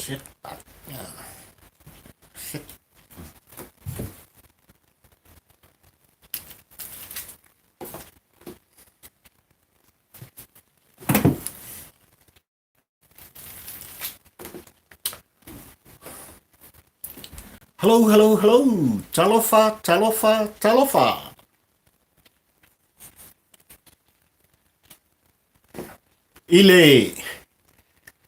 Set up. Set. Hello, hello, hello. Talofa, talofa, talofa. I le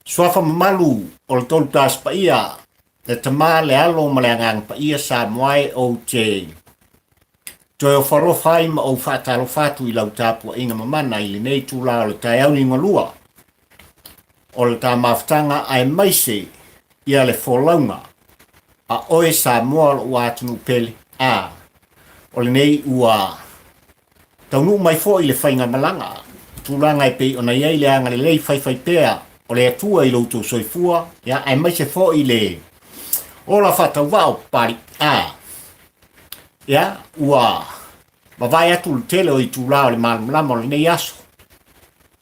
suafa mamalu o le tolu tasi paia, le Tama, le Alo ma le Agaga Paia Samoa e ou te toe ofalofa ai ma ou faatalofa atu i lau tapuaiga mamana i lenei itula o le taeao liugalua o le ta mafutaga aemaise ia le folauga a oe Samoa o lou atunuu pele a o lenei ua Taunuu mai foi le faigamalaga, tulaga e pei ona i ai le agalelei faifaipea o le Atua i lo outou soifua, ia, aemaise foi le ola faatauvaa o Papalii. A, ia, ua mavae atu le tele o itulā o le malamalama o lenei aso.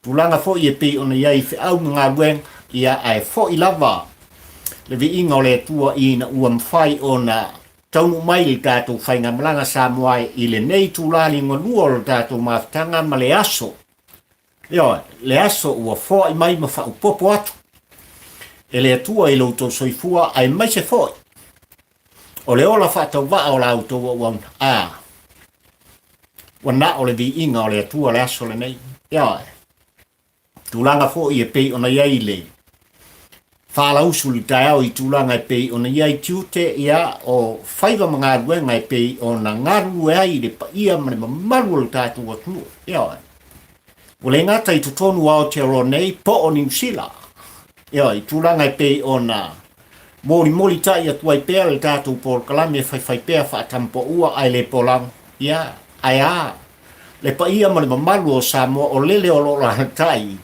Tulaga foi e pei ona i ai feau ma galuega, ia, ae foi lava le viiga o le Atua ina ua mafai ona Taunuu mai le tatou faigamalaga Samoa i lenei itula liugalua o le tatou mafutaga ma le aso. Ioe, le aso ua foai mai ma faaopoopo atu e le Atua i lo outou soifua aemaise foi o le ola faatauvaa o la outou auauna. A, ua na o le viiga o le Atua le aso lenei. Ioe. Tulaga foi e pei ona i ai le faalausu i le taeao i tulaga e pei ona i ai tiute, ia, o faiva ma galuega e pei ona galulue ai le paia ma le mamalu o le tatou atunuu. Ioe. Ua le gata i totonu o Aotearoa nei po o Niu Sila. Ioe, i tulaga e pei ona molimoli tai atu ai pea le tatou polokalame faifaipea faatampoua ae le polago. Ia, ae a le paia ma le mamalu o Samoa o lele o lo o alaalatai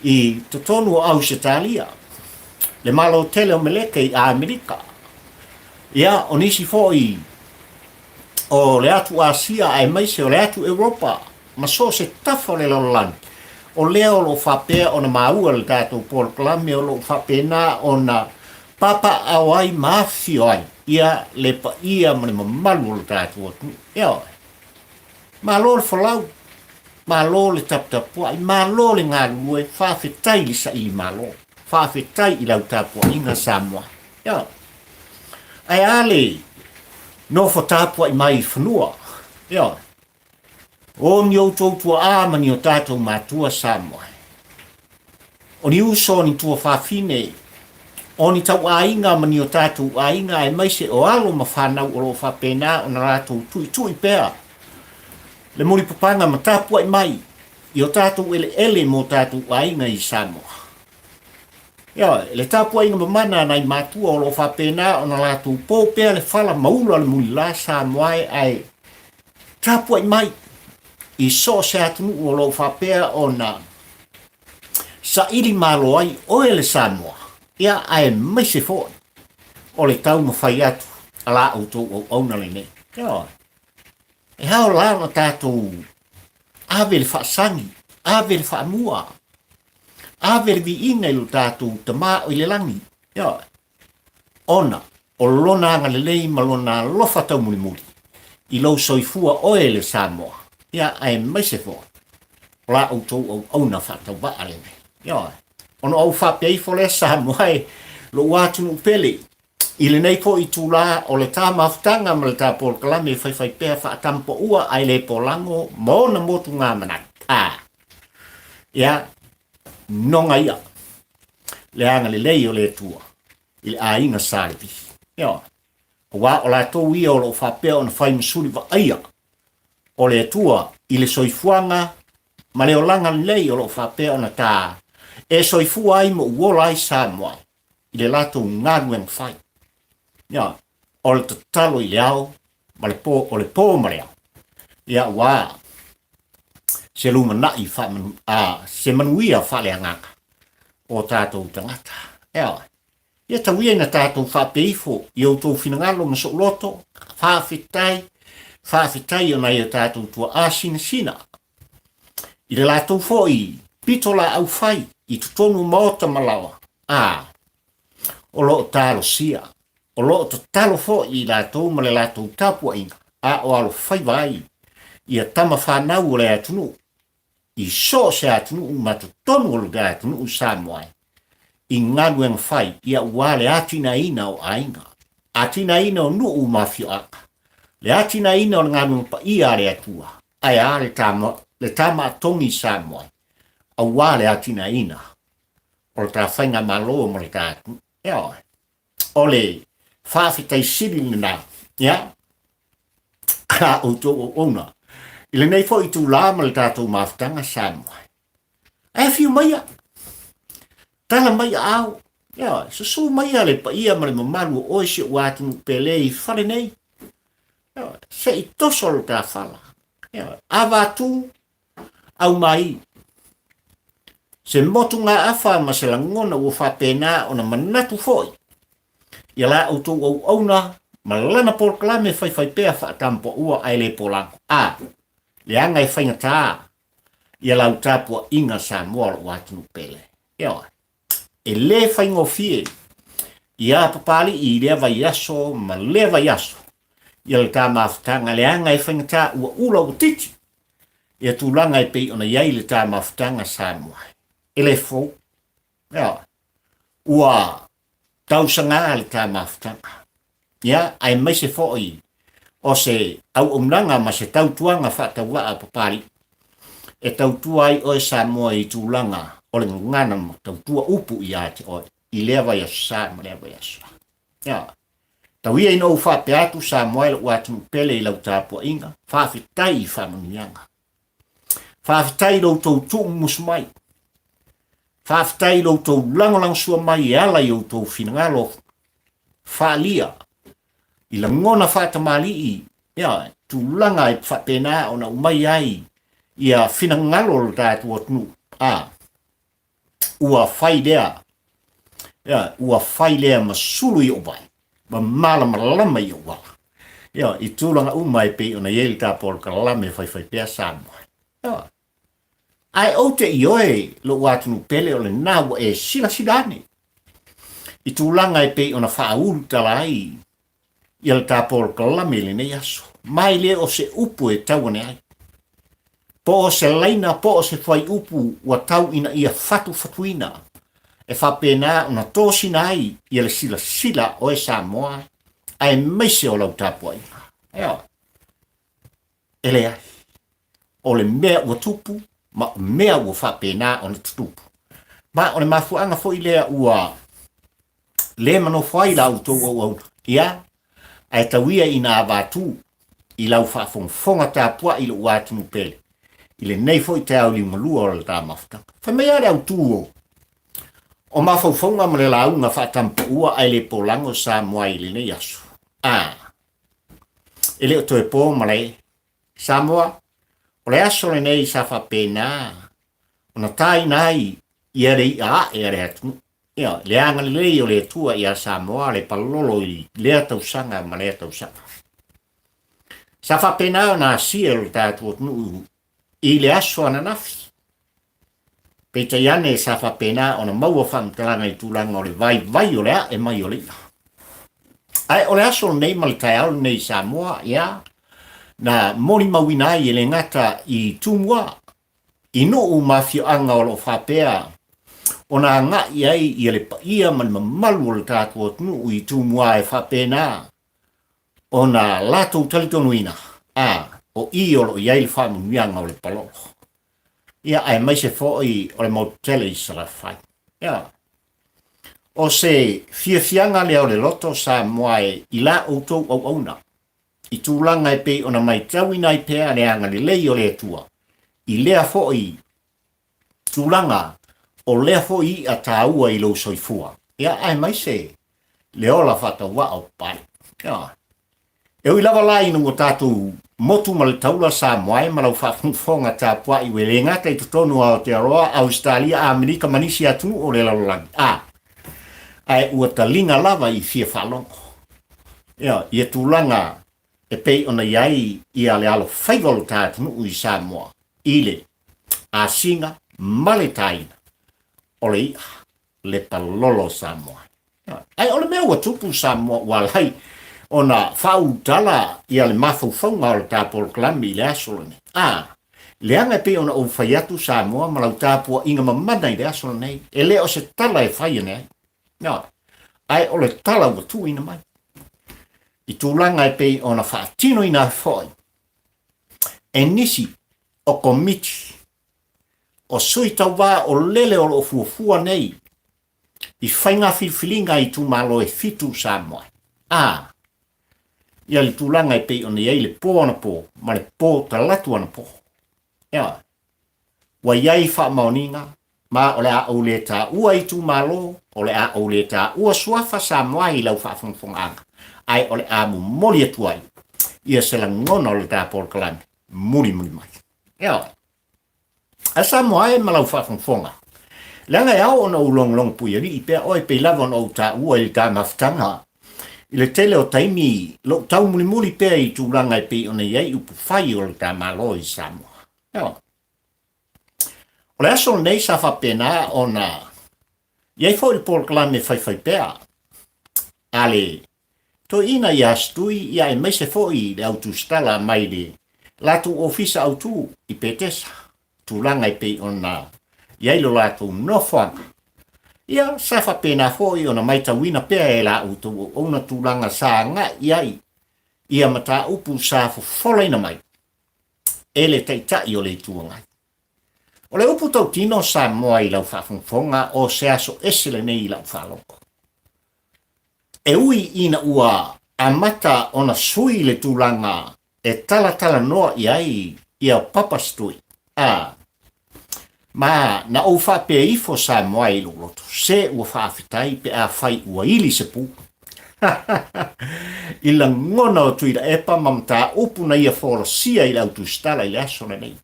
i totonu o Ausetalia, le Malo tele o Meleke i Amerika, ia, o nisi foi o le atu Asia aemaise o le atu Europa ma so o se tafa o le lalolagi, o lea o lo o faapea ona maua le tatou polokalame o lo o faapena ona papaaao ai ma afifio ai ia le paia ma le mamalu o le tatou atunuu. Ioe. Malo le folau, malo le taputapuai, malo le galulue, faafetai i le saili malo, faafetai i lau tapuaiga Samoa. Ioe. Ae a le nofo tapuai mai i fanua? Ioe. O ni outou tuaa ma ni o tatou matua Samoa. O ni uso, o ni tuafafine, o ni tauaiga ma ni o tatou aiga aemaise o alo ma fanau o lo o faapena ona latou tuitui pea le mulipapaga ma tapuai mai i o tatou eleele mo tatou aiga i Samoa. Ioe, le tapuaiga mamana a nai matua o lo o faapena ona latou po pea le fala ma ula le mulila Samoa e ae tapuai mai i so o se atunuu o lo o faapea ona saili malo ai oe le Samoa, ia aemaise foi o le taumafai atu a la outou auauna lenei. Ioe. E ao la ona tatou ave le faasagi, ave le faamua, ave le viiga i lo tatou Tama o i le lagi. Ioe. Ona o lona agalelei ma lona alofa taumulimuli i lou soifua oe le Samoa, ia aemaise foi o la outou auauna faatauvaa lenei. Ioe. Ona ou faapea ifo lea Samoa e lou atunuu pele i lenei foi itula o le ta mafutaga ma le ta polokalame e faifaipea faatampoua ae le polago ma ona motuga manatu. A. Ia, noga ia le agalelei o le Atua i le aiga Sa Levi. Ioe. Aua o latou ia o lo o faapea ona fai ma suli vaaia o le Atua i le soifuaga ma le olaga lelei o lo o faapea ona ta e soifua ai ma uola ai Samoa i le latou galuega fai. Ioe. O le tatalo i le ao ma le po, o le po ma le ao. Ia, aua se lumanai faamanu, a, se manuia faaleagaga o tatou tagata. Ioe. Ia tau ia ina tatou faapea ifo i outou finagalo ma sou loto, faafetai, faafetai ona i o tatou tuaa sinasina. I le latou foi pito laau fai i totonu o maota ma laoa, a, O lo o talosia, o lo o tatalo foi i latou ma le latou tapuaiga, a o alofaiva ai ia tama fanau o le atunuu i so o se atunuu ma totonu o le atunuu Samoa i galuega fai ia aua le atinaeina o aiga, atinaeina o nuu ma afioaga, le atinaeina o le galuega paia a le Atua, ae a le tama, le tama a togi Samoa aua le atinaeina o le ta faigamalo ma le ta atunuu. Ioe. O le faafetai sili lena, ia, a outou auauna i lenei foi itulā ma le tatou mafutaga Samoa. Ae afio maia, tala mai aao, ioe, susu maia le paia ma le mamalu o oe si ou atunuu pele i fale nei. Ioe, se i toso lo ta fala. Ioe, avatu aumai se motugaafa ma se lagona ua faapena ona manatu foi ia la outou auauna ma lana polokalame faifaipea faatampaua ae le polago a leaga e faigata ia lau tapuaiga Samoa lou atunuu pele. Ioe. E le faigofie iā Papalii i lea vaiaso ma lea vaiaso ia le ta mafutaga leaga e faigata ua ula ua titi ia tulaga e pei ona i ai le ta mafutaga Samoa. E le fou. Ioe. Ua tausaga le ta mafutaga. Ia, aemaise foi o se auaunaga ma se tautuaga faatauvaa a Papalii e tautua ai oe Samoa i tulaga o le gagana ma tautua upu ia te oe i lea vaiaso sa ma lea vaiaso. Ia, tau ia ina ou faapea atu Samoa e lou atunuu pele i lau tapuaiga, faafetai i faamanuiaga. Faafetai i lo outou tuumumusu mai. Faafetai i lo outou lagolagosua mai e ala i outou finagalo faaalia i lagona faatamalii, ia, tulaga e faapena ona aumai ai ia finagalo o le tatou atunuu. A, ua fai lea, ia, ua fai lea ma sulu i ou vai, ma malamalama i ou ala. Ia, i tulaga uma e pei ona i ai le ta polokalame faifaipea Samoa. Ia, ae ou te ioe lou atunuu pele o lena ua e silasila ane i tulaga e pei ona faaulu tala ai ia le ta polokalame i lenei aso. Ma e le o se upu e tau ane ai. Po o se laina, po o se fuaiupu ua tau ina ia fatufatuina e faapena ona tosina ai ia le silasila a oe Samoa aemaise o lau tapuaiga. Ioe. E leai. O le mea ua tupu ma o mea ua faapena ona tutupu. Ma o le mafuaaga foi lea ua le manofo ai la outou auauna, ia, ae tau ia ina avatu i lau faafogafoga tapuai i lou atunuu pele, i lenei foi taeao liugalua o le ta mafutaga. Fai mai lava le autu o, o mafaufauga ma le lauga faatampaua ae le polago Samoa i lenei aso. A, e le o toe po malae. Samoa, o le aso lenei sa faapena ona taina ai ia le i'a a'e a le atunuu. Ia, le agalelei o le Atua iā Samoa le palolo i lea tausaga ma lea tausaga. Sa faapena ona asia e lo tatou atunuu i le aso ananafi. Peitai ane sa faapena ona maua faamatalaga i tulaga o le vaivai o le a'e mai o le i'a. Ae o le aso lenei ma le taeao lenei i Samoa, ia, na molimauina ai e le gata i Tumua, i nuu ma afioaga o lo o faapea ona agai ai ia le paia ma le mamalu o le tatou atunuu i Tumua e faapena ona latou talitonuina, a, o i o lo o i ai le faamanuiaga o le palolo. Ia, aemaise foi o le motu tele i Salafai. Ia, o se fiafiaga lea o le loto Samoa e i la outou auauna, i tulaga e pei ona matauina ai pea le agalelei o le Atua i lea foi tulaga o lea foi i'a taua i lou soifua, ia, aemaise le ola faatauvaa o Papalii. Ia, e ui lava la ina ua tatou motu ma le taula Samoa e ma lau faafogafoga tapuai ua le gata i totonu o Aotearoa, Ausetalia, Amerika ma nisi atunuu o le lalolagi, a, ae ua taliga lava i fia faalogo. Ia, ia tulaga e pei ona i ai ia le alofaiva o lo ta atunuu i Samoa i le asiga ma le taina o le i'a, le palolo o Samoa. Ae o le mea ua tupu Samoa ua ala ai ona faaulutala ia le mafaufauga o le ta polokalame i le aso lenei. A, leaga e pei ona ou fai atu Samoa ma lau tapuaiga mamana i le aso lenei, e le o se tala e fai ane ai. Ioe. Ae o le tala ua tuuina mai i tulaga e pei ona faatinoina ai foi e nisi o komiti o sui tauva o lele o lo o fuafua nei i faiga filifiliga a itumalo e fitu Samoa. A, ia le tulaga e pei ona i ai le po anapo ma le po talatu anapo. Ioe. Ua i ai faamaoniga, ma o le a ou le taua itumalo, o le a ou le taua suafa Samoa i lau faafogafogaaga, ae o le a momoli atu ai ia se lagona o le ta polokalame mulimuli mai. Ioe. Ae Samoa e ma lau faafogafoga, leaga e ao ona ou logologo puialii pea oe pei lava ona ou taua i le ta mafutaga i le tele o taimi lou taumulimuli pea i tulaga e pei ona i ai upu fai o le ta Malo i Samoa. Ioe. O le aso lenei sa faapena ona i ai foi le polokalame faifaipea a le Toeaina ia Astui ia aemaise foi le au tusitala mai le latou ofisa autu i Petesa, tulaga e pei ona i ai lo latou nofoaga. Ia, sa faapena foi ona maitauina pea e la outou auauna tulaga sa agai i ai ia mataupu sa fofolaina mai e le Taitai o le Itu Agai. O le upu tautino Samoa i lau faafogafoga o se aso ese lenei i lau faalogo. E ui ina ua amata ona sui le tulaga e talatalanoa i ai ia Papa Stui, a, ma na ou faapea ifo Samoa i lou loto, se ua faafetai pe afai ua ili se pu. I lagona o Tuilaepa ma mataupu na ia folasia i le au tusitala i le aso lenei.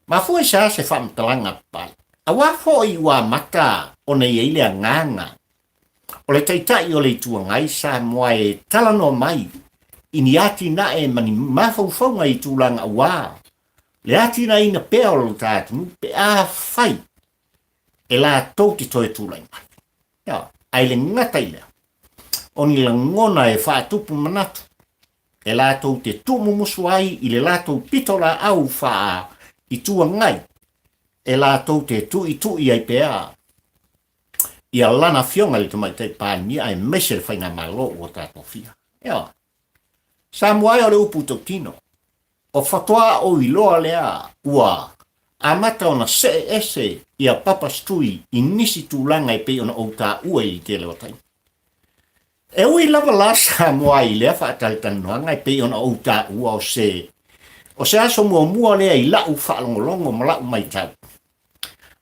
Mafua i se a se faamatalaga papai? Auā foi ua amata ona i ai le agaga o le Taitai o le Itu Agai Samoa e talanoa mai i ni atinae ma ni mafaufauga i tulaga auā le atinaeina pea o lo ta atunuu pe afai e latou te toe tulai mai. Ia, ae le gata i lea, o ni lagona e faatupu manatu e latou te tuumumusu ai i le latou pitolaau faa Itu Agai e latou te tuitui ai pea ia lana afioga i le Tamaitai Palemia aemaise le Faigamalo ua tatou fia. Ioe. Samoa e o le upu tautino, o faatoa ou iloa lea ua amata ona see ese ia Papa Stui i nisi tulaga e pei ona ou taua i le tele o taimi. E ui lava la Samoa i lea faatalatalanoaga e pei ona ou taua o se o se aso muamua lea i la'u faalogologo ma la'u maitau.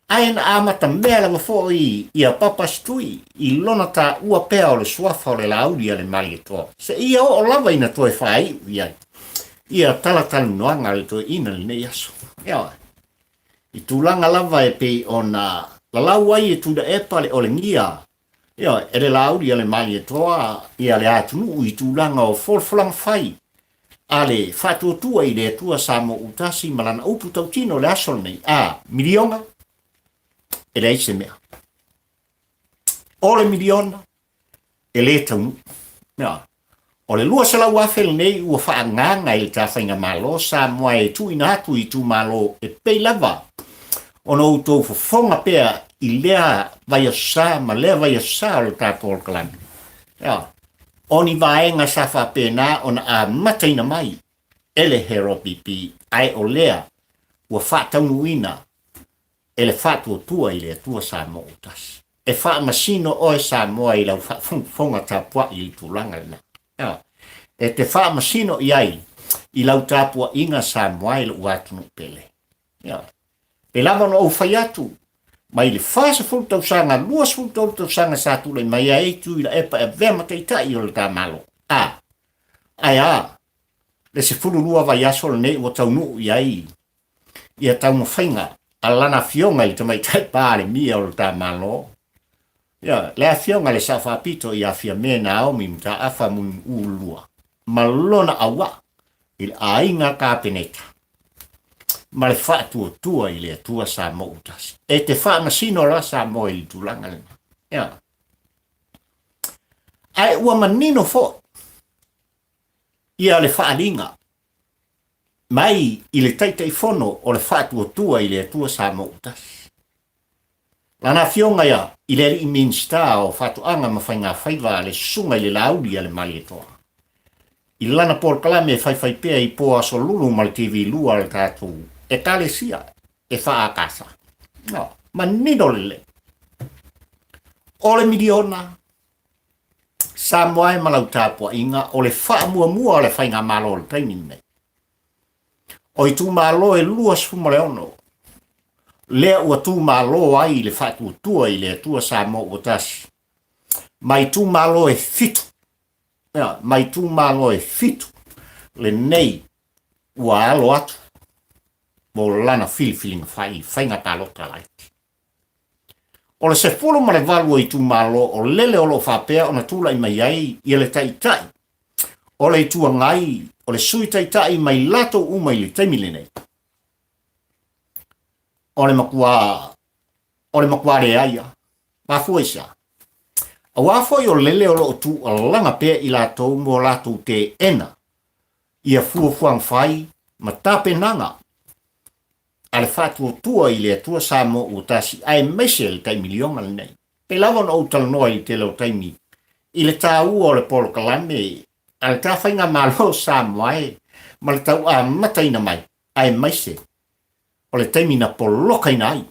Ae na amata mea lava foi ia Papa Stui i lona taua pea o le suafa o le Laauli a le Malietoa, seia oo lava ina toe faaiu i ai ia talatalanoaga a le toeaina i lenei aso. Ioe. I tulaga lava e pei ona lalau ai e Tuilaepa le olegia Ioe, e le Laauli a le Malietoa ia le atunuu i tulaga o folafolaga fai a le Faatuatua i le Atua Samoa Utasi ma lana upu tautino i le aso lenei, a miliona, e leai se mea. O le miliona, e le taunuu. Ioe. O le 200,000 lenei ua faaagaaga i le ta faigamalo Samoa e tuuina atu i itumalo e pei lava ona outou fofoga pea i lea vaiaso sa ma lea vaiaso sa o le ta polokalame. Ioe. O ni vaega sa faapena ona amataina mai e le HRPP ae o lea ua faataunuuina e le Faatuatua i le Atua Samoa ua tasi. E faamasino oe Samoa i lau faafogafoga tapuai i le tulaga lena. Ioe. E te faamasino i ai i lau tapuaiga Samoa i lou atunuu pele. Ioe. Pei lava ona ou fai atu, mai le 40 tausaga, 23 tausaga sa tulai mai ai Tuilaepa e avea ma taitai o le ta Malo. A, ae a, le 12 vaiaso lenei ua taunuu i ai ia taumafaiga a lana afioga i le Tamaitai Palemia o le ta Malo, ia, le afioga i le Sao Faapito ia Fiame Naomi Mataafa Mulimu'u ma lona auaa i le aiga Kapeneta ma le faatuatua i le Atua Samoa ua tasi. E te faamasino la Samoa i le tulaga lena. Ia. Ae ua manino foi ia le faaaliga mai i le Taitaifono o le Faatuatua i le Atua Samoa ua Tasi. Lana afioga ia i le alii Minisita o Faatoaga ma Faigafaiva le Susuga i le Laauli a le Malietoa. I lana polokalame e faifai pea i po aso lulu ma le TV 2 a le tatou Ekalesia e faaakasa. No, manino lelei. O le miliona Samoa e ma lau tapuaiga o le faamuamua o le faigamalo o le taimi lenei. O itumalo e 26 lea ua tumalo ai le faatuatua i le Atua Samoa ua tasi ma itumalo e fitu, ma itumalo e fitu lenei ua alo atu mo lana filifiliga fai faiga palota laiti. O le 18 o itumalo o lele o lo o faapea ona tulai mai ai ia le Taitai o le Itu Agai, o le Sui Taitai mai latou uma i le taimi lenei. O le matua, o le matua leai lava. Mafua i se a? Aua foi o lele o lo o tuualaga pea i latou mo latou teena ia fuafuaga fai ma tapenaga a le Faatuatua i le Atua Samoa ua tasi aemaise le tai miliona lenei. Pei lava ona ou talanoa i le tele o taimi i le taua o le polokalame a le ta faigamalo o Samoa e ma le tau amataina mai aemaise o le taimi na polokaina ai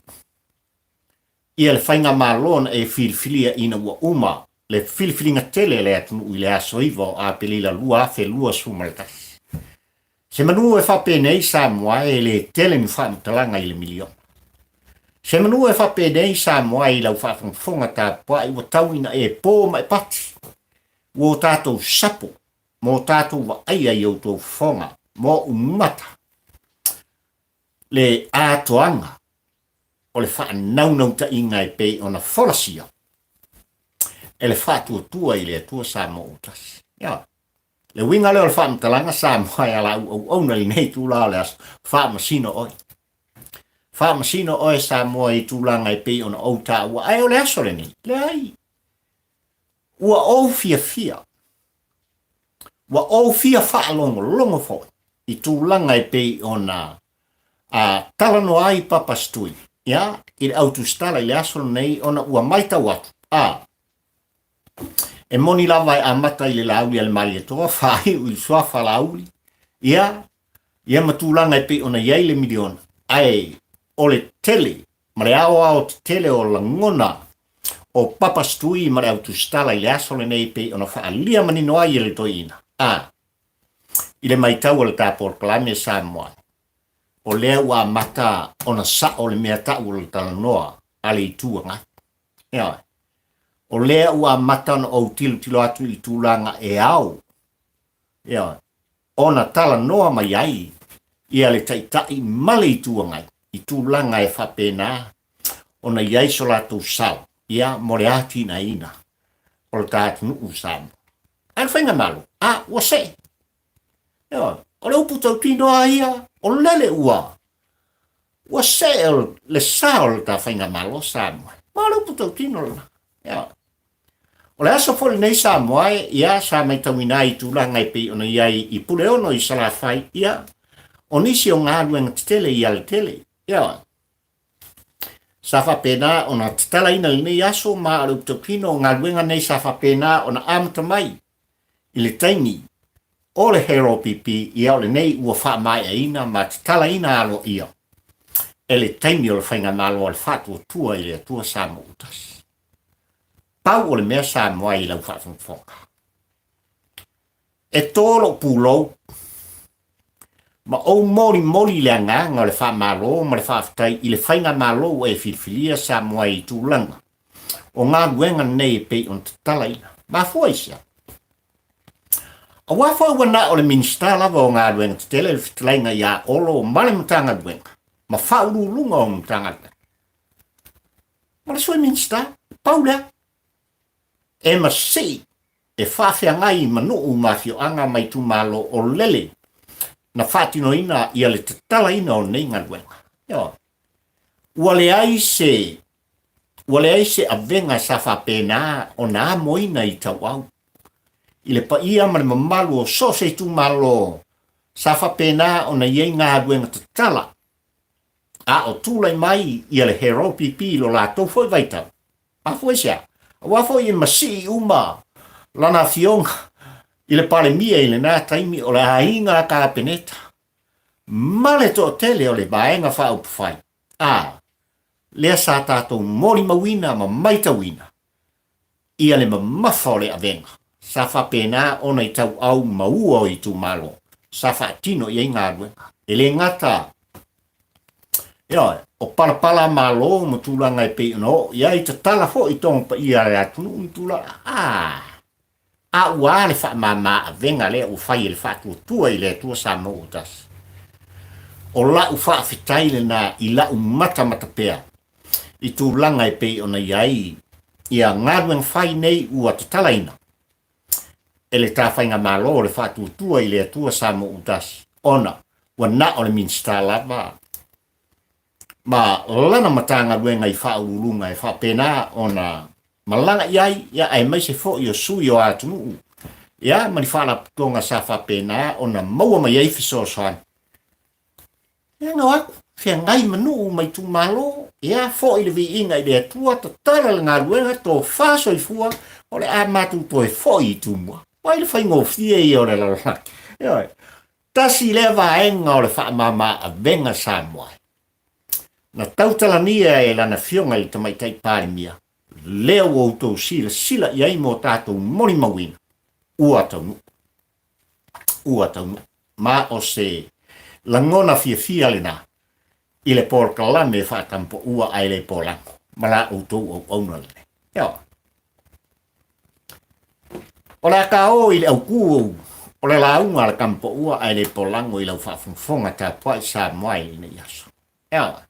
ia le faigamalo na e filifilia ina ua uma le filifiliga tele a le atunuu i le aso 9 o Aperila 2021. Se manu e faapenei Samoa e le tele ni faamatalaga i le miliona. Se manu e faapenei Samoa i lau faafogafoga tapuai ua tau ina e po ma e pati. Ua o tatou sapo ma o tatou vaaia i outou fofoga ma ou mata le atoaga o le faanaunautaiga e pei ona folasia e le faatuatua i le Atua Samoa ua tasi. Ia, le uiga lea o le faamatalaga Samoa e ala au auauna i lenei itula o le aso, faamasino oe. Faamasino oe Samoa i tulaga e pei ona ou taua, ae o le aso lenei, leai. Ua ou fiafia, ua ou fia faalogologo foi i tulaga e pei ona a talanoa ai Papa Stui, ia, i le au tusitala i le aso lenei ona ua matau atu, a, e moni lava e amata i le Laauli a le Malietoa, faaiu i le Suafa Laauli, ia, ia ma tulaga e pei ona i ai le miliona, ae o le tele ma le aoao tetele o lagona o Papa Stui ma le au tusitala i le aso lenei pei ona faaalia manino ai e le toeaina, a, i le matau a le ta polokalame Samoa, o lea ua amata ona sao le mea tau o le talanoa a le Itu Agai. Ioe. O lea ua amata ona ou tilotilo atu i tulaga e ao, ioe, ona talanoa mai ai ia le Taitai ma le Itu Agai i tulaga e faapena ona i ai so latou sao, ia, mo le atinaeina o le ta atunuu o Samoa. Ae le faigamalo, a, ua see. Ioe, o le upu tautino lava ia, o lele ua, ua see le sa o le ta faigamalo Samoa. Ma o le upu tautino lena. Ioe. O le aso foi lenei Samoa e, ia, sa maitauina ai i tulaga e pei ona i ai i Puleono i Salafai, ia, o nisi o galuega tetele i Alatele. Ioe. Sa faapena ona tatalaina lenei aso ma o le upu o galuega nei sa faapena ona amata mai i le taimi o le HLPP, ia o lenei ua faamaeaina ma tatalaina aloaia e le taimi o le Faigamalo a le Faatuatua i le Atua Samoa ua Tasi. Pau o le mea Samoa i lau faafogafoga, E tō lou pulou ma ou molimoli le agaga o le faamalo ma le faafetai i le faigamalo ua e filifilia Samoa i tulaga o galuega nei e pei ona tatalaina. Mafua i se a? Aua foi ua na o le Minisita lava o Galuega Tetele le fetalaiga ia Olo ma le Matagaluega ma Faauluuluga o Matagaluega ma le Sui Minisita, pau lea. E masii e faafeagai ma nuu ma afioaga ma itumalo o lele na faatinoina ia le tatalaina o nei galuega. Ioe. Ua leai se ua leai se avega sa faapena ona amoina i tauau. i le paia ma le mamalu o so o se itumalo sa faapena ona i ai galuega tatala a o tulai mai ia le Hero PP i lo latou foi vaitau. Mafua i se a? Aua foi e masii uma lana afioga i le Palemia i lena taimi o le aiga Kapeneta ma le toatele o le Vaega Faaupufai, a lea sa tatou molimauina ma maitauina ia le mamafa o le avega sa faapena ona i tauau maua o itumalo sa faatino i ai galuega. E le gata ioe, o palapala malo ma tulaga e pei ona oo i ai, tatala foi i toga paia a le atunuu ma tulaga, a, a ua a le faamama avega lea ua fai e le Faatuatua i le Atua Samoa ua tasi. O la'u faafetai lena i la'u matamata pea i tulaga e pei ona i ai ia galuega fai nei ua tatalaina e le ta faigamalo o le Faatuatua i le Atua Samoa ua tasi, ona ua na o le Minisita lava ma lana Matagaluega i Faauluuluga e faapena ona malaga i ai, ia, aemaise foi o sui o atunuu, ia, ma ni faalapotopotoga sa faapena ona maua mai ai fesoasoani. Ia, na o atu, feagai ma nuu ma itumalo, ia, foi le viiga i le Atua, tatala le galuega, tofa soifua, o le a matou toe foi i Tumua. Ua ai le faigofie ia o le lalolagi. Ioe. Tasi lea vaega o le faamama avega Samoa na tautalania e lana afioga i le Tamaitai Palemia, lea ua outou silasila i ai mo tatou molimauina, ua taunuu. Ua taunuu. Ma o se lagona fiafia lena i le polokalame faatampoua ae le polago ma la outou auauna lenei. Ioe. O le a ka o i le aukū o le lauga a le Tampoua ae le polago i lau faafogafoga tapuai Samoa i lenei aso. Ioe.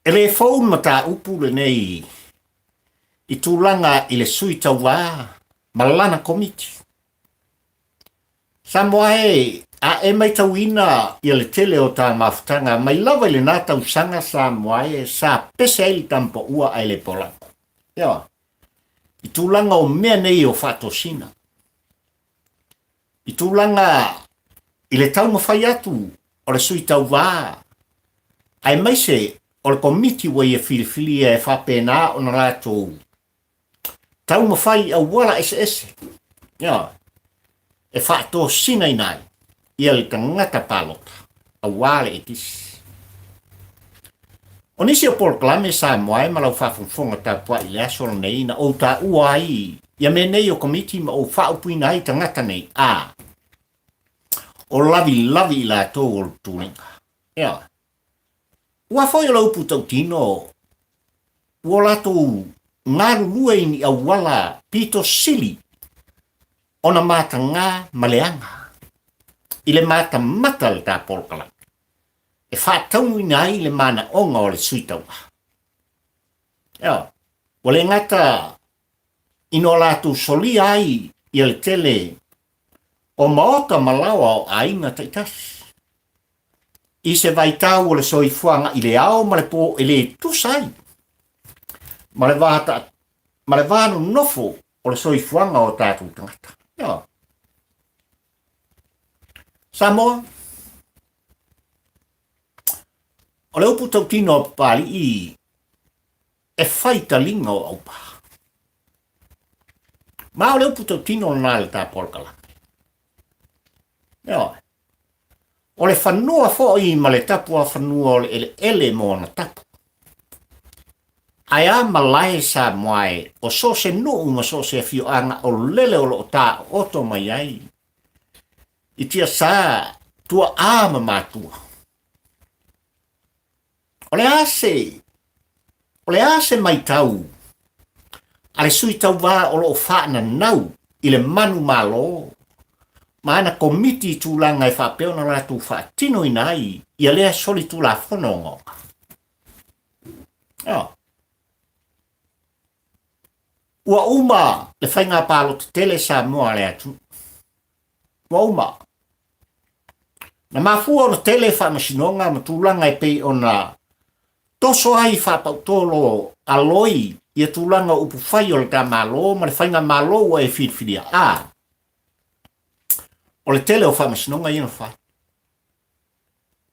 E le fou le mataupu lenei i tulaga i le sui tauva ma lana komiti. Samoa e, a e maitauina ia le tele o ta mafutaga mai lava i lena tausaga Samoa e sa pese ai le Tampoua ae le polago. Ioe. I tulaga o mea nei o faatosina. I tulaga i le taumafai atu o le sui tauva aemaise o le komiti ua ia filifilia e faapena ona latou taumafai i auala eseese ioe, e faatosinaina ai ia le tagata palota aua le ekisi. O nisi o polokalame Samoa e ma lau faafogafoga tapuai i le aso lenei na ou taua ai ia mea nei o komiti ma ou faaupuina ai tagata nei a o lavilavi i latou o le tuliga. Ioe. Ua foi o le upu tautino, ua latou galulue i ni auala pito sili ona matagā ma leaga i le matamata le ta polokalame e faataunuina ai le manaoga o le sui tauva. Ioe, ua le gata ina o latou solia ai ia le tele o maota ma laoa o aiga taitasi i se vaitau o le soifuaga i le ao ma le pō e le tusa ai ma le va ta, ma le va nonofo o le soifuaga o tatou tagata. Ioe. Samoa, o le upu tautino a Papalii e fai taliga o aupa. Ma o le upu tautino lena i le ta polokalame. Ioe. O le fanua foi ma le tapuafanua o le eleele ma ona tapu. Ae a malae Samoa e, o so o se nuu ma so o se afioaga o lele o lo o taooto mai ai i tiasa tuaa ma matua. O le a se, o le a se maitau a le sui tauva o lo o faananau i le manumalo ma ana komiti i tulaga e faapea ona latou faatinoina ai ia lea solitulafono ogaoga? Oh. Ua uma le faiga palota tele Samoa a le atunuu. Ua uma. Na mafua ona tele faamasinoga ma tulaga e pei ona toso ai faapautolo a loi ia tulaga o upufai o le ta Malo ma le faigamalo ua e filifilia, a o le tele o faamasinoga ia na fai.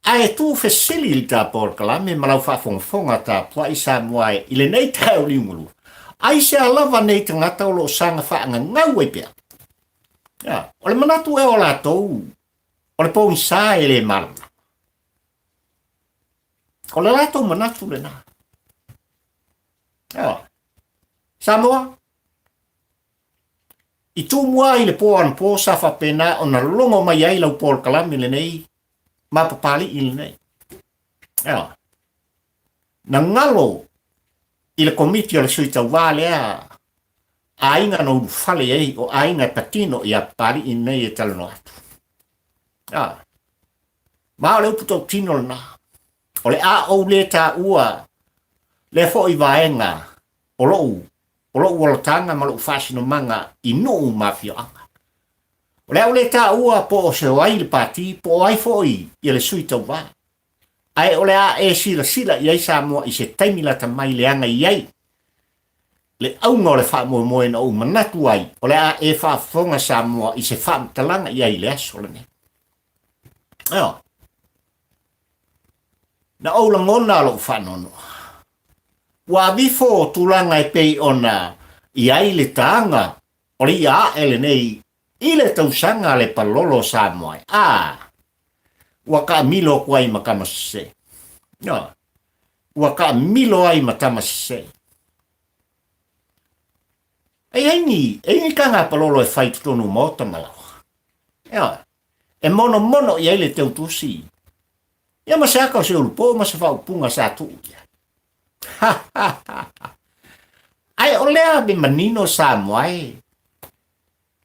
Ae tuufesili i le ta polokalame ma lau faafogafoga tapuai Samoa e i lenei taeao liugalua, aisea lava nei tagata o lo o saga faagagau ai pea? Ia, o le manatu ea o latou o le pogisa e le malamalama. O le latou manatu lena. Ia, Samoa, I Tumua i le po anapo sa faapena ona logo mai ai lau polokalame lenei ma Papali'i lenei. Ioe. Na galo i le komiti o le sui tauva lea aiga na ulufale ai o aiga e patino ia Papali'i lenei e talanoa atu. Ioe. Ma o le upu tautino lena. O le a ou le taua lea foi vaega o lou o lou olataga ma lou faasinomaga i nuu ma afioaga. O le a ou le taua po o se o ai le pati po o ai foi ia le sui tauva, ae o le a e silasila i ai Samoa i se taimi lata mai leaga i ai le auga o le faamoemoe na ou manatu ai o le a e faafofoga Samoa i se faamatalaga i ai i le aso lenei. Ioe. Na ou lagona lou faanoanoa. Ua avifo tulaga e pei ona i ai le taga o le ia ae lenei i le tausaga a le palolo o Samoa e a ua taamilo atu ai ma tama sese. Ioe. Ua taamilo ai ma tama sese. E i ai ni, e i ai ni taga palolo e fai i totonu o maota ma laoa. Ioe. E monomono i ai le teutusi. Ia ma se aka o se ulupo ma se faaupuga sa tuu i ai. Ae o lea me manino Samoa e.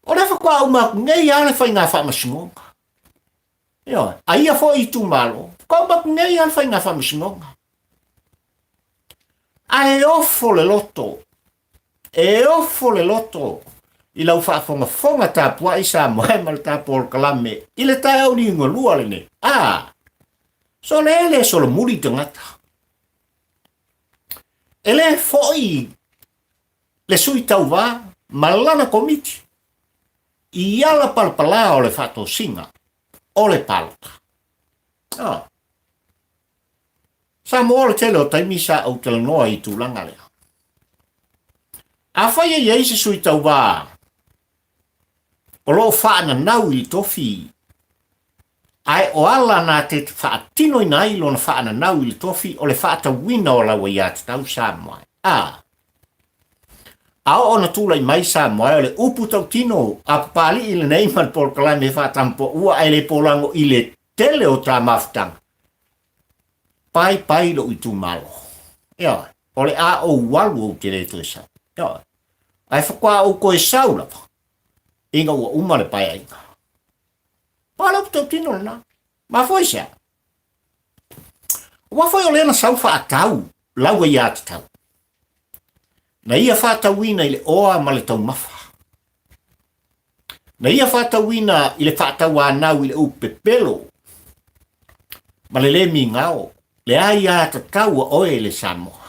O lea faatoa uma atu nei lava le faiga faamasinoga. Ioe, a ia foi itumalo, faatoa uma atu nei lava le faiga faamasinoga. Ae ofo le loto, e ofo le loto i lau faafogafoga tapuai Samoa e ma le ta polokalame i le taeao liugalua lenei. A, sole e le solomuli tagata. E le foi le sui tauva ma lana komiti i ala palapala o le faatosina o le palota. Ah. Samoa o le tele o taimi sa ou talanoa i tulaga lea. Afai e i ai se sui tauva o lo o faananau i le tofi, ae o ala na te faatinoina ai lona faananau i le tofi o le faatauina o lau aiatatau Samoa. A a oo ona tulai mai Samoa o le upu tautino a Papali'i lenei ma le polokalame faatampoua ae le polago i le tele o ta mafutaga. Pai pai lou itumalo. Ioe, o le a ou alu ou te le toe sau. Ioe. Ae faatoa ou toe sau lava ina ua uma le paeaiga. Pau le upu tautino lena. Mafua i se a? Aua foi o lea na sau faatau lau aiatatau. Na ia faatauina i le oa ma le taumafa. Na ia faatauina i le faatauanau i le upu pepelo ma le le migao, le aiatatau a oe le Samoa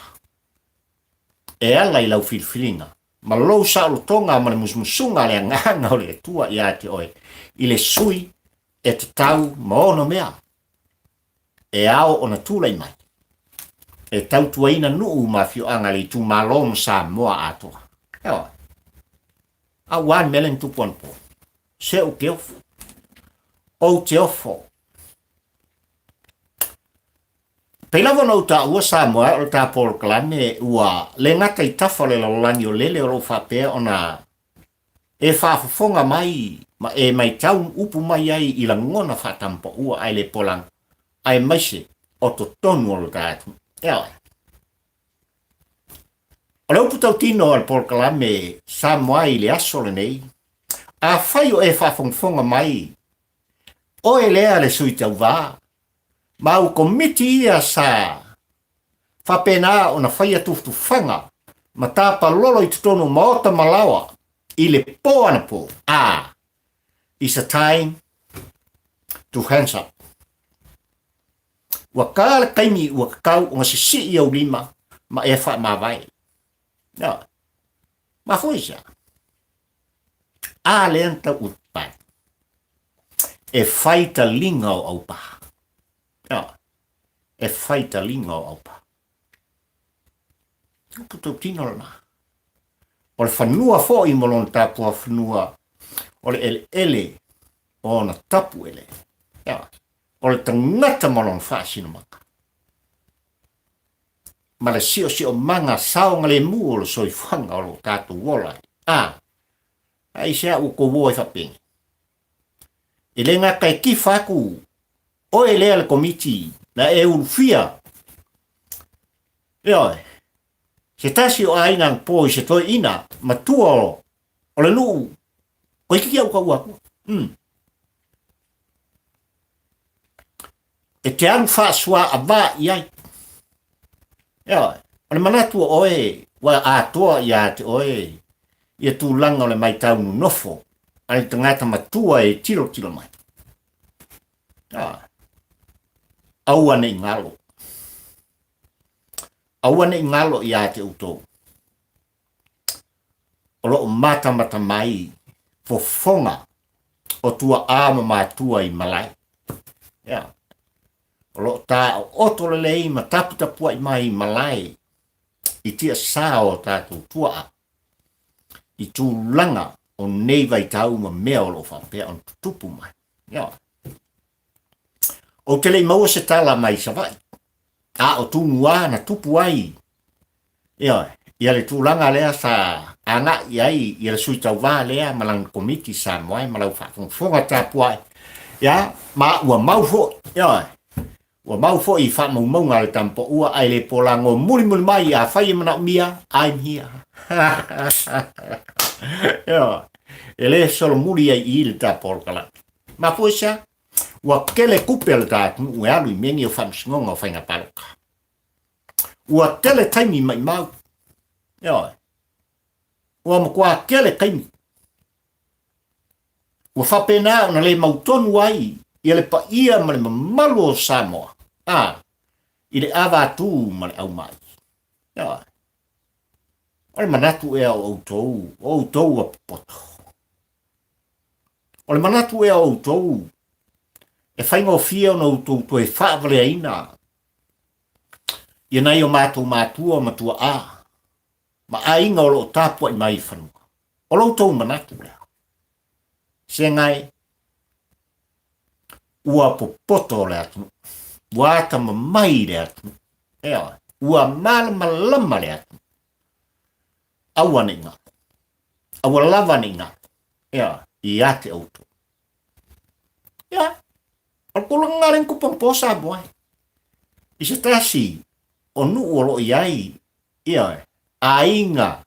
e ala i lau filifiliga ma lou saolotoga ma le musumusuga a le Agaga o le Atua ia te oe i le sui e tatau ma ono mea e ao ona tulai mai e tautuaina nuu ma afioaga le itumalo ma Samoa atoa. Eoe. A ua le mea lea na tupu anapo. Se ou te ofo. Ou te ofo. Pei lava ona ou taua Samoa o le ta polokalame ua le gata i tafa o le lalolagi o lele o lo o faapea ona e faafofoga mai ma e maitau upu mai ai i lagona faatampaua ae le polaga aemaise o totonu o lo ta atunuu. Eoe. O le upu tautino a le polokalame Samoa i le aso lenei, afai o e faafogafoga mai, oe lea le sui tauva, ma au komiti ia sa faapena ona faia tufatufaga ma tapalolo i totonu o maota ma laoa i le po anapo, a it's a time to hands up. Ua ka le taimi ua tatau ona sisii ou lima ma e faamavae. Ioe. Mafua i se a? A lea na tau utupai. E fai taliga o aupa. Ioe. E fai taliga o aupa. Upu tautino lena. O le fanua foi ma lona tapua fanua, o le eleele o ona tapu eleele. Ioe. O le tagata ma lona faasinomaga. Ma le siosiomaga saogalemu o le soifuaga o lo o tatou ola ai. A, aisea ua tou o ai faapenei? E le gata e tifa atu oe lea le komiti na e ulufia. Ioe, se tasi o aiga anapo i se toeaina matua o le nuu, toeitiiti au taua atua. E te alu faasuaavaa i ai. Ioe, o le manatu o oe ua atoa ia te oe ia tulaga o le maitau nonofo a le tagata matua e tilotilo mai. Ioe, aua ne i galo. Aua ne i galo ia te outou. O lo o matamata mai fofoga o tuaʻā ma matua i malae. Ia. O lo o tāoto lelei ma taputapuaʻi mai i malae i tiasā o tātou tuaʻa i tulaga o nei vaitau ma mea o lo o faapea ona tutupu mai. Ia. Ou te le i maua se tala mai Savaii, a o Tumua na tupu ai, ioe, ia le tulaga lea sa agai i ai ia le sui tauva lea ma lana komiti Samoa ma lau faafogafoga tapuai, ia, ma ua mau foi, ioe, ua mau foi i faamaumauga a le Tamapoua ae le polago mulimuli mai afai e manaomia, I'm here. Ioe, e le solomuli ai i i le tapolokalape. Mafua i se a? Ua tele tupe a le ta atunuu e alu i mea nei o faamasinoga o faiga palota. Ua tele taimi maimau. Ioe. Ua matua tele taimi. Ua faapena ona le mautonu ai ia le paia ma le mamalu o Samoa, a, i le ava atu ma le aumai. Ioe. O le manatu ea o outou, o outou ua popoto. O le manatu ea o outou, e faigofie ona outou toe faavaleaina ia nai o matou matua ma tuaa ma aiga o lo o tapuai mai i fanua. O lo outou manatu lea. Segai, ua popoto le atunuu, ua atamamai le atunuu, ioe, ua malamalama le atunuu. Aua ne i galo. Aua lava ne i galo. Ioe, ia te outou. Ia, o le tulaga lena lea na tupu anapo Samoa. I se tasi o nuu o lo o i ai, ioe, aiga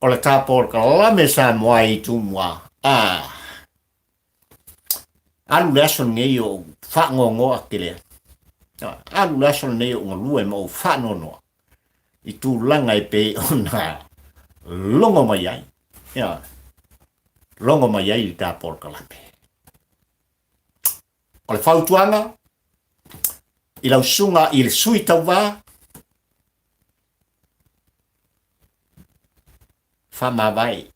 o le tapolokalame Samoa i Tumua. Ah, alu le aso lenei o ou faanoanoa tele ai. Alu le aso lenei o ou galue ma ou faanoanoa i tulaga e pei ona logo mai ai. Ia, logo mai ai le tapolokalame. O le fautuaga i lau susuga i le sui tauva, Faamavae.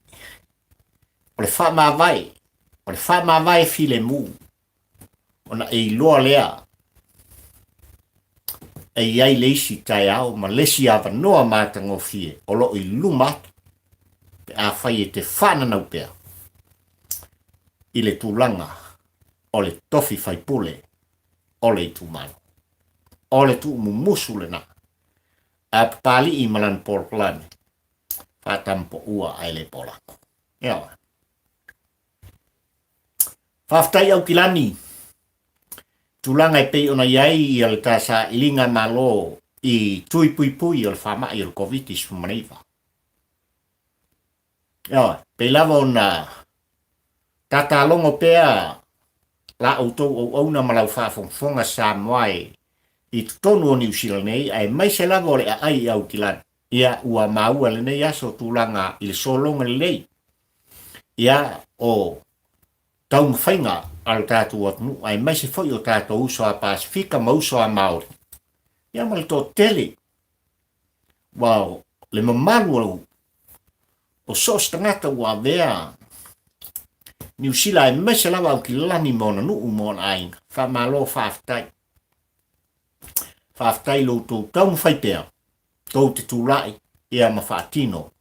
O le faamavae, o le faamavae filemu, ona e iloa lea e i ai le isi taeao ma le isi avanoa matagofie o lo o i luma atu pe afai e te faananau pea i le tulaga o le tofi faipule o le itumalo. O le tuumumusu lena a Papalii ma lana polokalame faatamapoua ae le polako. Ioe. Faafetai Aukilani, tulaga e pei ona i ai ia le ta sailiga malo i tui puipui o le faamai o le Koviti-19. Ioe, pei lava ona tatalogo pea la outou auauna ma lau faafogafoga Samoa e i totonu o Niu Sila nei, aemaise lava o le aai i Aukilani. Ia, ua maua i lenei aso tulaga i le sologa lelei, ia, o taumafaiga a lo tatou atunuu, aemaise foi o tatou uso a Pasefika ma uso a Maori, ia ma le toatele. Ua le mamalu o o so o se tagata ua avea Niu Sila aemaise lava Aukilani ma ona nuu ma ona aiga. Faamalo faafetai. Faafetai i lo outou taumafai pea tou te tulai ia ma faatino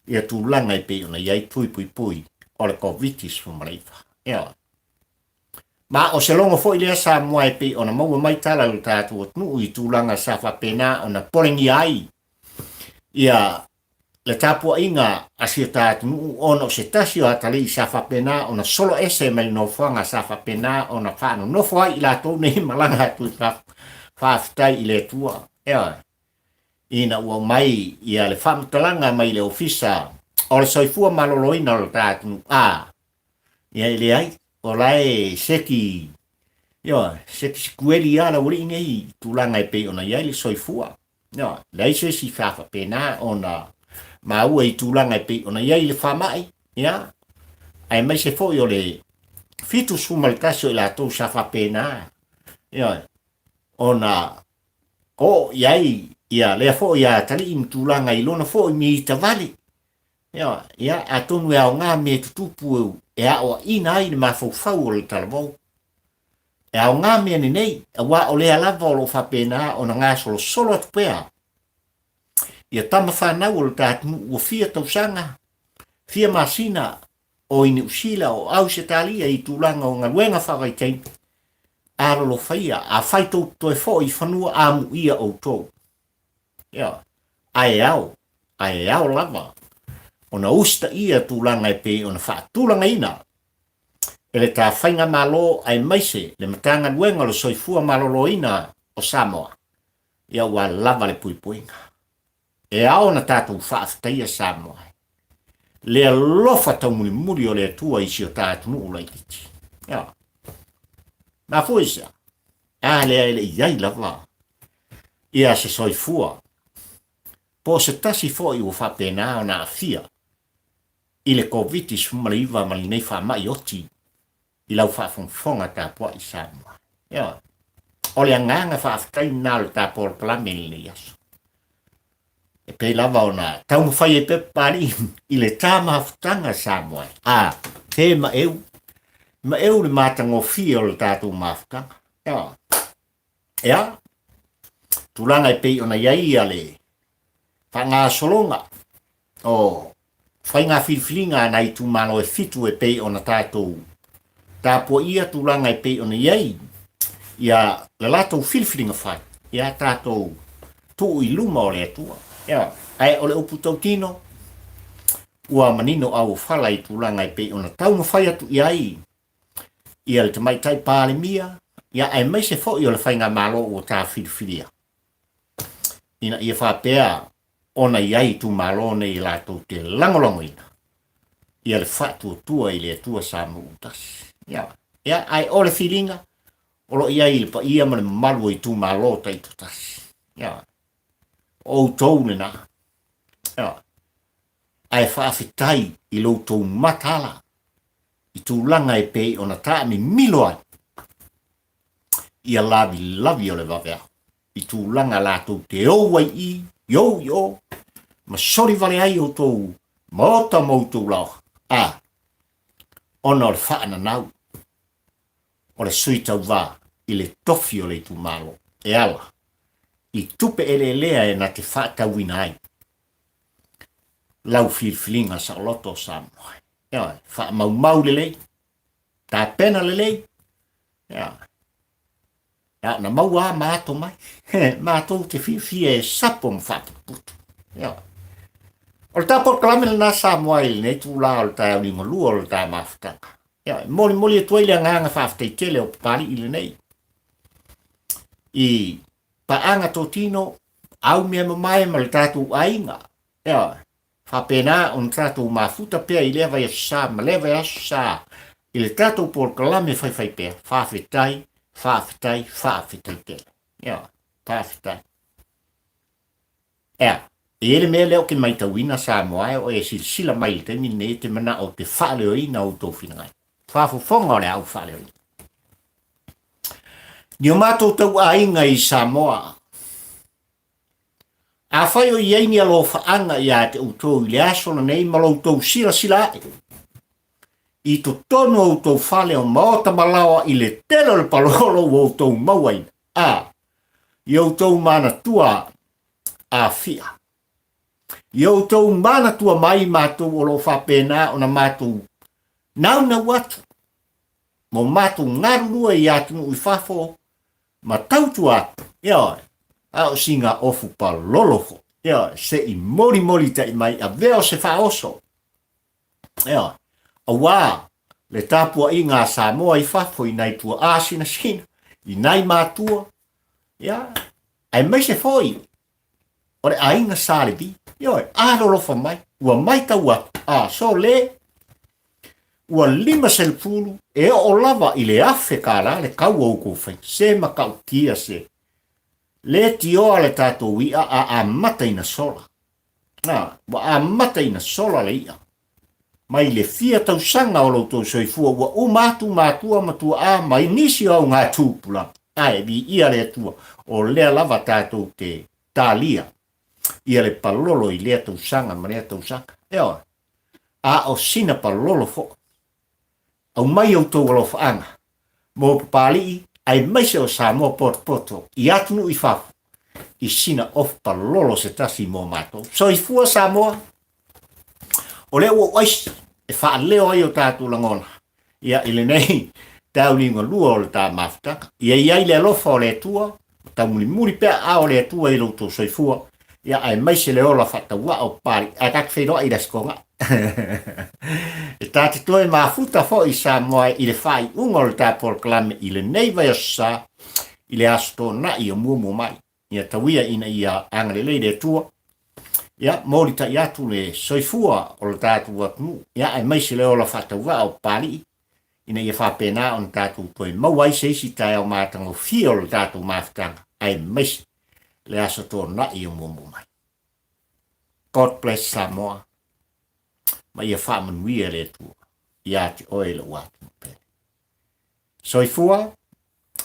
ia tulaga e pei ona i ai tui puipui o le Koviti-19. Ioe. Ma o se logo foi lea Samoa e pei ona maua mai tala i lo tatou atunuu i tulaga sa faapena ona polegia ai ia le tapuaiga a si o ta atunuu ona o se tasi o atalii sa faapena ona solo ese mai le nofoaga sa faapena ona faanonofo ai i latou nei malaga atu i fafo. Faafetai i le Atua. Ioe. Ina ua aumai ia le faamatalaga mai le Ofisa o le Soifua Maloloina o le ta atunuu, a, ia e leai, o la e seki, ioe, seki sikueli lava le aualii nei i tulaga e pei ona i ai le soifua. Ioe, leai se isi sa faapena ona maua i tulaga e pei ona i ai le faamai, ia, aemaise foi o le 71 o i latou sa faapena, ioe, ona oo i ai ia lea foi atalii ma tulaga i lona foi mita vale. Ioe, ia, atonu e aoga mea tutupu e aoaina ai le mafaufau o le talavou. E aoga mea nenei, aua o lea lava o lo o faapena ona gasolosolo atu pea ia tama fanau o le ta atunuu ua fia tausaga, fia masina o i Niu Sila, o Ausetalia i tulaga o galuega faavaitaimi, alolofaia, afai tou te toe foi i fanua, amuia outou. Ioe. Ae ao, ae ao lava ona usitaia tulaga e pei ona faatulagaina e le ta Faigamalo aemaise le Matagaluega o le Soifua Maloloina o Samoa, ia ua lava le puipuiga. E ao ona tatou faafetaia Samoa le alofa taumulimuli o le Atua i si o ta atunuu laitiiti. Ia. Mafua i se a? A lea e le i ai lava ia se soifua po o se tasi foi ua faapena ona aafia i le Koviti-19 ma lenei faamai oti i lau faafogafoga tapuai Samoa. Ioe. O le agaga faafetai lena o le ta polokalame i lenei aso. E pei lava ona taumafai ai pea Papalii i le ta mafutaga Samoa. A, he maeu, maeu le matagofie o le tatou mafutaga. Ioe. Ea, tulaga e pei ona i ai ia le faagasologa o faiga filifiliga a nai itumalo e fitu e pei ona tatou tapuaia tulaga e pei ona i ai ia le latou filifiliga fai, ia tatou tuu i luma o le Atua. Ia, ae o le upu tautino, ua manino auofala i tulaga e pei ona taumafai atu i ai ia le Tamaitai Palemia, ia aemaise foi o le Faigamalo ua ta filifilia, ina ia faapea ona i ai itumalo nei e latou te lagolagoina ia le faatuatua i le Atua Samoa-tasi. Ia, ia, ae o le filiga o lo o i ai i le paia ma le mamalu o itumalo taitoatasi. Ia, o outou lena. Ia, ae faafetai i lo outou mataala i tulaga e pei ona taamimilo ai ia lavilavi o le vaveao i tulaga latou te ou ai i i ou i o ma soli vale ai outou maota ma outou laoa a ona o le faananau o le sui tauvā i le tofi o le itumalo e ala i tupe eleelea e na te faatauina ai lau filifiliga saoloto o Samoa. Ioe, faamaumau lelei, tapena lelei, ia, na ona maua lava ma ato mai. Matou te fiafia e sapo ma faaputuputu. Ioe. O le ta polokalame lena Samoa i lenei itula o le taeao liugalua o le ta mafutaga. Ioe, molimoli atu ai le agaga faafetai tele o Papalii lenei i paaga totino, au mea mamae ma le tatou aiga. Ioe. Faapena ona tatou mafuta pea i lea vaiaso sa ma lea vaiaso sa i le tatou polokalame faifaipea. Faafetai, faafetai, faafetai tele. Ioe, faafetai. Ea, e i ai le mea lea ou te maitauina Samoa e o e silasila mai i le taimi lenei e te manao ou te faaleoina outou finagalo. Faafofoga o le a ou faaleoina. Ni o matou tauaiga i Samoa. Afai o i ai ni alofaaga ia te outou i le aso lenei ma lo outou silasila ae i totonu o outou fale o maota ma laoa i le tele o le palolo ua outou mauaina, a i outou manatua afia. I outou manatua mai matou o lo o faapena ona matou naunau atu mo matou galulue i atunuu i fafo ma tautua atu, ioe, a o sina ofu palolo foi, ioe, se i molimoli tai mai avea o se faaoso, ioe, auā le tapuaiga a Samoa i fafo i nai tuaa sinasina, i nai matua, ia, aemaise foi o le aiga Sa Levi. Ioe, alolofa mai, ua maitau atu, a sole, ua 50 e oo lava i le $1,000 le kau o outou faiga. Se matautia se le tioa le tatou i'a a amata ina sola. A, ua amata ina sola le i'a. Mai le fia tausaga o lo outou soifua ua uma atu matua ma tuaa ma nisi o auga tupulaga. Ae viia le Atua, o lea lava tatou te talia ia le palolo i lea tausaga ma lea tausaga. Ioe. A o sina palolo foi. Aumai outou alofaaga mo Papalii aemaise o Samoa potopoto i atunuu i fafo i sina ofu palolo se tasi mo matou. Soifua Samoa! O lea ua ou aisi e faaleo ai o tatou lagona ia i lenei tauliga lua o le ta mafutaga. Ia i ai le alofa o le Atua, ma taumulimuli pea aao o le Atua i lo outou soifua, ia aemaise le ola faatauaa o Papalii, ae ta te feiloai i le Aso Toonai. E ta te toe mafuta foi Samoa i le faaiuga o le ta polokalame i lenei vaiaso sa i le Aso Toonai o muamua mai. Ia tauia ina ia agalelei le Atua, ia molitai atu le soifua o le tatou atunuu, ia aemaise le ola faatauvaa o Papalii, ina ia faapena ona tatou toe maua ai se isi taeao matagofie o le tatou mafutaga, aemaise le Aso Toonai o muamua mai. God bless Samoa, ma ia faamanuia le Atua ia te oe lou atunuu pele. Soifua,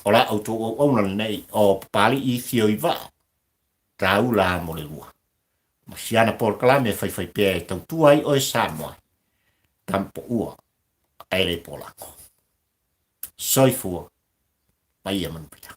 o la outou auauna lenei o Papalii Fioivaa, taula mo le lua. Ma siana polokalame e faifai pea e tautua ai oe Samoa, tamapoua ae le polago. Soifua, ma ia manuia.